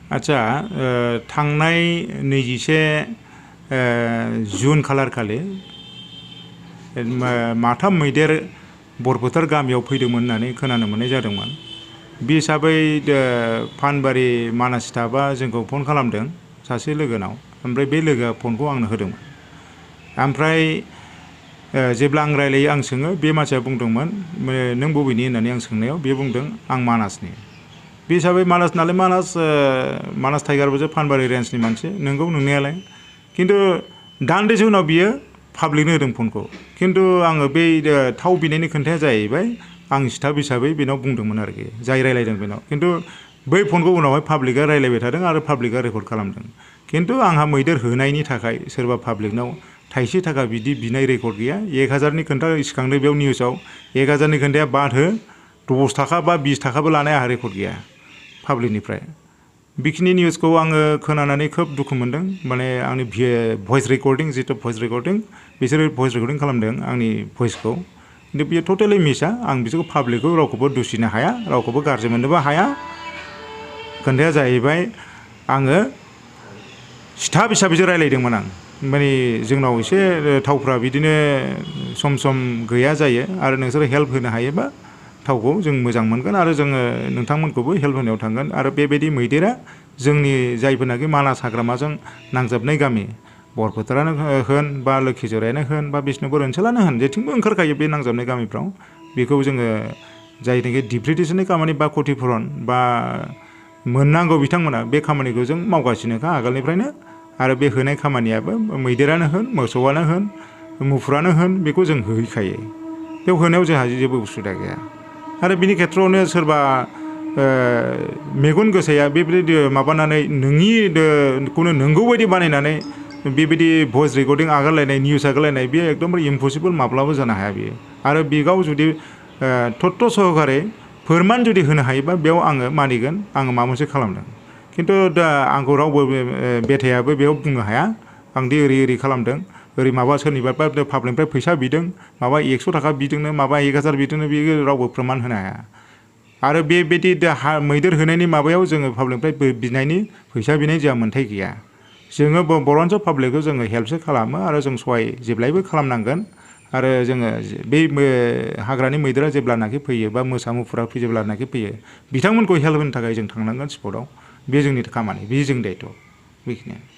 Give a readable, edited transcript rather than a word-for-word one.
आच्छा थांनाय 21 जुन खालार खालि माथाम मैदेर बरफोथार गामियाव फैदोंमोन होननानै खोनानो मोननाय जादोंमोन। बे हिसाबै फानबारि मानास स्टाफआ जोंखौ फन खालामदों सासे लोगोनाव, ओमफ्राय बे लोगोआ फनखौ आंनो होदोंमोन। ओमफ्राय जेब्ला आं रायलायो आं सोङो, बे मानसिया बुंदोंमोन नों बबेनि होननानै आं सोंनायाव बे बुंदों आं मानासनि। बे हिसाबै मानास नालाय मानास टाइगार रिजर्व फानबारि रेन्जनि मानसि नोंगौ नोंनायालाय, खिन्थु दान्दिसे उनाव बियो पाब्लिकनो होदों फनखौ। खिन्थु आङो बै थाव बिनायनि खोन्थाया जाहैबाय आं स्टाफ हिसाबै बेनाव बुंदोंमोन आरोखि, जाय रायलायदों बेनाव। खिन्थु बै फनखौ उनावहाय पाब्लिकआ रायलायबाय थादों आरो पाब्लिकआ रेकर्ड खालामदों। खिन्थु आंहा मैदेर होनायनि थाखाय सोरबा पाब्लिकनाव थाइसे थाखा बिदि बिनाय रेकर्ड गैया। 1000नि खोन्था सिखांदों बेयाव निउसाव, 1000नि खोन्थाया बाद हो, 10 थाखा बा 20 थाखाबो लानाय आंहा रेकर्ड गैया पाब्लिकनिफ्राय। बेखिनि निउसखौ आङो खोनानानै खोब दुखु मोनदों। माने आंनि भइस रेकर्डिं, जितु भइस रेकर्डिं, बिसोरो भइस रेकर्डिं खालामदों आंनि भइसखौ। खिन्थु बेयो टटेलि मिसा। आं बिसोरखौ पाब्लिकखौ रावखौबो दुसिनो हाया, रावखौबो गाज्रि मोननोबो हाया। खोन्थाया जाहैबाय आङो स्टाफ हिसाबैसो रायलायदोंमोन आं। माने जोंनाव एसे थावफ्रा बिदिनो सम सम गैया जायो, आरो नोंसोर हेल्प होनो हायोबा थावखौ जों मोजां मोनगोन आरो जोङो नोंथांमोनखौबो हेल्प होनायाव थांगोन। आरो बेबायदि मैदेरा जोंनि जायफोरनाखि मानास हाग्रामाजों नांजाबनाय गामि, बरफोथारानो होन बा लोखिजरायानो होन बा बिष्णुपुर ओनसोलानो होन, जेथिंबो ओंखारखायो बे नांजाबनाय गामिफ्राव। बेखौ जोङो जायनाखि डिप्रिटेसननि खामानि बा क्षतिपुरन बा मोननांगौ बिथांमोना बे खामानिखौ जों मावगासिनोखा आगोलनिफ्रायनो। आरो बे होनाय खामानियाबो मैदेरानो होन, मोसौआनो होन, मुफुरानो होन, बेखौ जों होहैखायो। बेयाव होनायाव जोंहा जेबो उसुबिदा गैया। आरो बिनि खेथ्रआवनो सोरबा मेगन गोसाया बेबायदि माबानानै नोंनिखौनो नंगौ बायदि बानायनानै बेबायदि भइस रेकर्डिं आगारलायनाय, निउस आगारलायनाय, बेयो एकदमबारे इम्पसिबोल, माब्लाबो जानो हाया बेयो। आरो बेगाव जुदि तथ्य सहकारे फोरमान जुदि होनो हायोबा बेयाव आङो मानिगोन, आङो माबा मोनसे खालामदों। खिन्थु दा आंखौ रावबो बेथायाबो बेयाव बुंनो हाया आंदि ओरै खालामदों, ओरै माबा सोरनिबा पाब्लिकनिफ्राय फैसा बिदों, माबा 100 थाखा बिदोंनो, माबा 1000 बिदोंनो, बेयो रावबो फोरमान होनो हाया। आरो बेबायदि मैदेर होनायनि माबायाव जोङो पाब्लिकनिफ्राय बिनायनि फैसा बिनाय जोंहा मोन्थाय गैया। जोङो बर' ओनसोल पाब्लिकखौ जोङो हेल्पसो खालामो आरो जों सहाय जेब्लायबो खालामनांगोन। आरो जोङो बै हाग्रानि मैदेरा जेब्लानाखि फैयो बा मोसा मुफुरा जेब्लानाखि फैयो, बिथांमोनखौ हेल्प होनो थाखाय जों थांनांगोन स्पटआव। बे जोंनि खामानि, बे जोंनि दायथ'। बेखिनियानो।